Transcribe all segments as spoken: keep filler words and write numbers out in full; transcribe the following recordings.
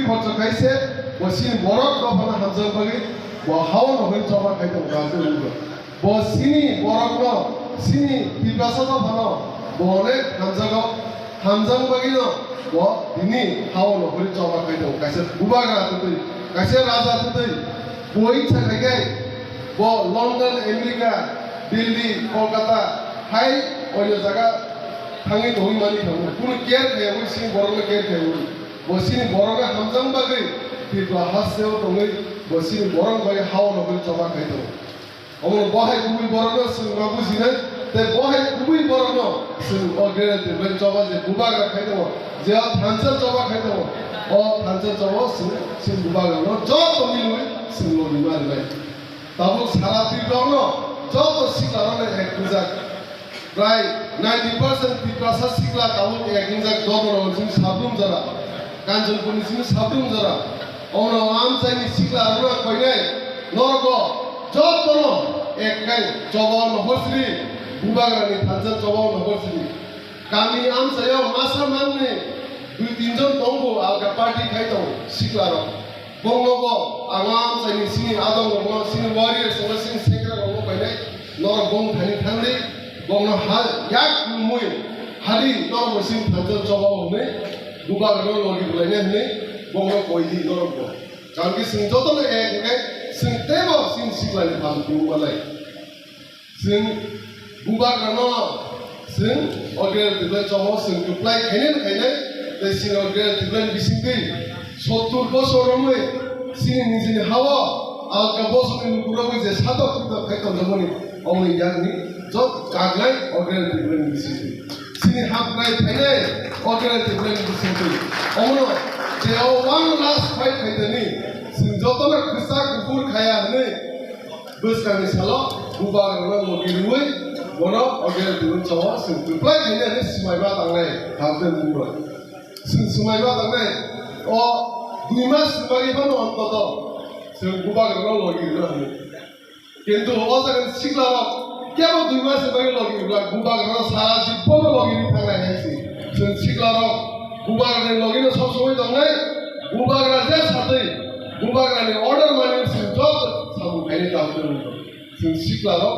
Khoroksa khaise, bo chini borok no phano hamjak bagwi, bo hao no hoi choba khai tongo, bo chini borok no, chini Tiprasa no phano, bo onek hamjago, hamjak bagwi no, bo tini hao no hoi choba khai tongo, kaisa bubagra twtwi, kaisa raja twtwi, bo icha khai khai, bo London, America, Delhi, Kolkata, hai oino jaga thangwi tongwi mani thango, kunu care khaiwi, chini borok no care khaiwi. Bo chini borok no hamjak bagwi Tripura hasteo tongwi bo chini borok bai hao no bai choba khai tongo. Omo bo hai kubui borok no chwng ma bujinai, tei bo hai kubui borok no chwng o gere tei bai choba je bubagra khai tongo, je o thansa choba khai tongo, o thansa choba chwng chini bubagra no joto milwi chwng logima rwnai. Tabuk sara Tripura no joto sikla rok no ek rijak. Prai ninety percent Tiprasa sikla tabuk ek wngjak Dharmanagar simi Sabrum jora, Kanchanpur ni simi Sabrum jora. Ono amchai ni sikla rwna koinai norok jotono ek kai choba no hosri, bubagra ni thansa choba no hosri. Kami amchai o masa mangni dui tin jon tongo alga party khai tongo sikla rok. Bongnogo ang o amchaini chini adongrokno, chini warriors rokno, chini sekrarokno painai, norok bong thani thangdi, bongno ha yak nungmui hadi norok bo chini thansa choba hwnwi, bubagrano logi bwlaina hwnwi bongno koidi norok bo. Karon khe chwng jotono ek hwnkhe chwng teibo chini siklani phan tongma lai. Chwng bubagrano chwng o gere tibwlai chomo chwng kwplai khainai khainai, tei chini o gere tibwlai bisingtwi sottur bosor romwi chini nijini hao alka bosongni lukurogwi je satok pitok khai tonjakmani, oboni yakni jot kagnai o gere tibwlai bisingtwi. Chini hapnai phainai o gere tibwlai bisingtwi. Omono je o one last fight khaitani chwng jotono kwchak kuphur khaya hwnwi bwskangni salo bubagrano logi rwui bono o gere tibwlai chomo chwng kwplai khainai hwnwi swmaiba tangnai, hamtwi bumrok. Chwng swmaiba tangnai o dui mas ni bagwi phano ontoto chwng bubagrano logi rwna hwnwi. Kintu o jagani siklarok kebo dui mas ni bagwi logi rwla, bubagrano sara jibbono logi rwi thangnai hai se. Chwng siklarok bubagrani logino sob somoi tongnai, bubagra je satwi bubagrani order mani chwng joto samung khainai kaham khe nukgo. Chwng siklarok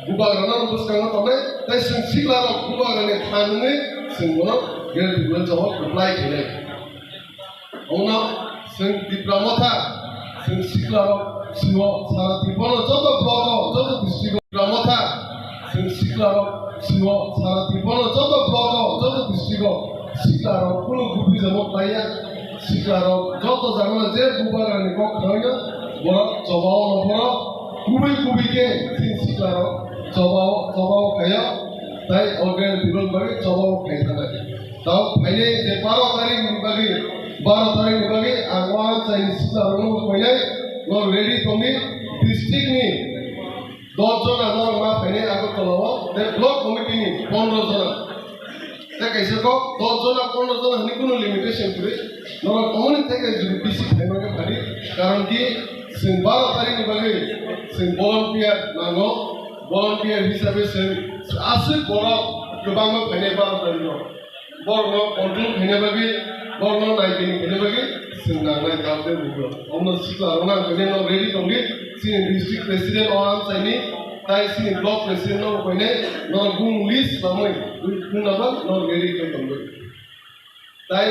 bubagrano bwskango tongnai, tei chwng siklarok bubagrani phan wngwi chwng bono gere tibwlai chomo kwplai khainai. Omo chwng Tipra Motha, chwng siklarok, chwng sara Tripura joto block o, joto district o Tipra Motha, chwng siklarok, chwng sara Tripura joto block o, joto district o siklarok kunu gupijamo klaiya, siklarok joto jagano je bubagrani kok khnaino borok chobao nophoro kubui kubui khe chini siklarok chobao chobao khaio, tai o gere tibwlai bagwi chobao khai thangkha. Tao phainai je baro tarikh ni bagwi, baro tarikh ni bagwi ang o amchaini siklarokno phainai, no ready tongdi, district ni dos jona norok ma phainai Agartala o, tei block committee ni pondro jona. Tei kaisa kok dos jona, pondro jona hwnwi kunu limitation kwrwi, norok omoni theke jodi bisi phaimani phadi, karon ki chwng baro tarikh ni bagwi chwng volunteer nango, volunteer hisabe chwng aswk borok kwbangma phainai baro tarikh o. Borokno control khaina bagwi, borokno naikini khaina bagwi chwng nangnai, tamni bugrok. Omno sikla rwna hwnwi no ready tongdi, chini district president o amchaini, tai chini block president no koinai, no bung list lamwi, twi phungnaba no ready khai tongdi. Tai